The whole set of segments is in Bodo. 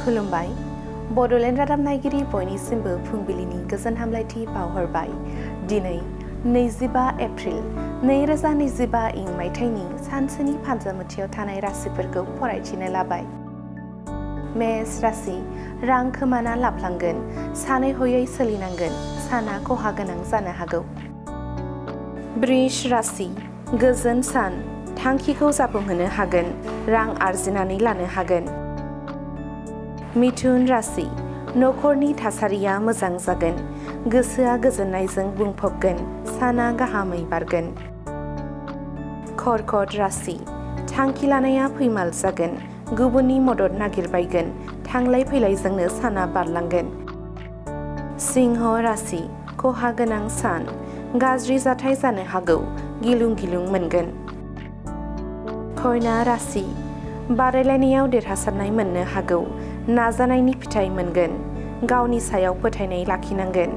खुलुमबाय बड'लेण्ड रादाब नायगिरि बयनिसिमबो फुंबिलिनि गोजोन हामलायथि बावहरबाय। दिनै 25 एप्रिल 2025 इं मायथाइनि सानसेनि फान्जामुथियाव थानाय राशिफोरखौ फरायथिनो लाबाय। मेष राशि रां खोमाना लाफ्लांगोन, सानै हयै सोलिनांगोन, साना खहा गोनां जानो हागौ। वृष राशि गोजोन सान, थांखिखौ जाफुंहोनो हागोन, रां आरजिनानै लानो हागोन। मिथुन राशि नखरनि थासारिया मोजां जागोन, गोसोआ गोजोननायजों बुंफबगोन, साना गाहामै बारगोन। कर्कट राशि थांखि लानाया फैमाल जागोन, गुबुननि मदद नागिरबायगोन, थांलाय फैलायजोंनो साना बारलांगोन। सिंह राशि खहा गोनां सान, गाज्रि जाथाय जानो हागौ, गिलुं गिलुं मोनगोन। कन्या राशि बादायलायनायाव देरहासारनाय मोननो हागौ, नाजानायनि फिथाइ मोनगोन, गावनि सायाव फोथायनाय लाखिनांगोन।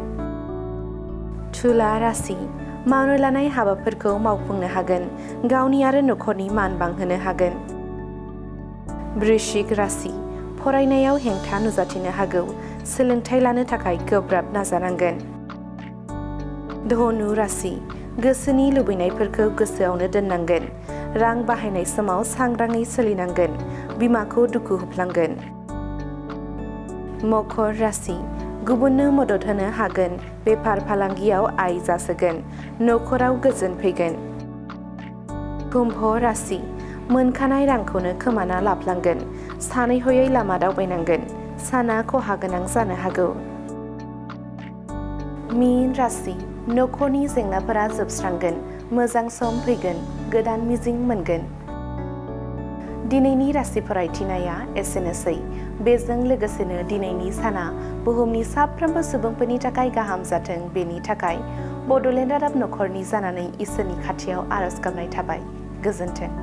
तुला राशि मावनो लानाय हाबाफोरखौ मावफुंनो हागोन, गावनि आरो नखरनि मान बांहोनो हागोन। वृश्चिक राशि फरायनायाव हेंथा नुजाथिनो हागौ, सोलोंथाइ लानो थाखाय गोब्राब नाजानांगोन। धनु राशि गोसोनि लुबैनायफोरखौ गोसोआवनो दोननांगोन, रां बाहायनाय समाव सांग्राङै सोलिनांगोन, बिमाखौ दुखु होफ्लांगोन। मकर राशि गुबुननो मदद होनो हागोन, बेफार फालांगियाव आय जासोगोन, नखराव गोजोन फैगोन। कुम्भ राशि मोनखानाय रांखौनो खोमाना लाफ्लांगोन, सानै हयै लामा दावबायनांगोन, साना खहा गोनां जानो हागौ। मीन राशि नखरनि जेंनाफोरा जोबस्रांगोन, मोजां सम फैगोन, गोदान मिजिं मोनगोन। दिनैनि राशि फरायथिनाया एसेनोसै। बेजों लोगोसेनो दिनैनि साना बुहुमनि साफ्रोमबो सुबुंफोरनि थाखाय गाहाम जाथों, बेनि थाखाय बड'लेण्ड रादाब नखरनि जानानै इसोरनि खाथियाव आरज गाबनाय थाबाय। गोजोन्थों।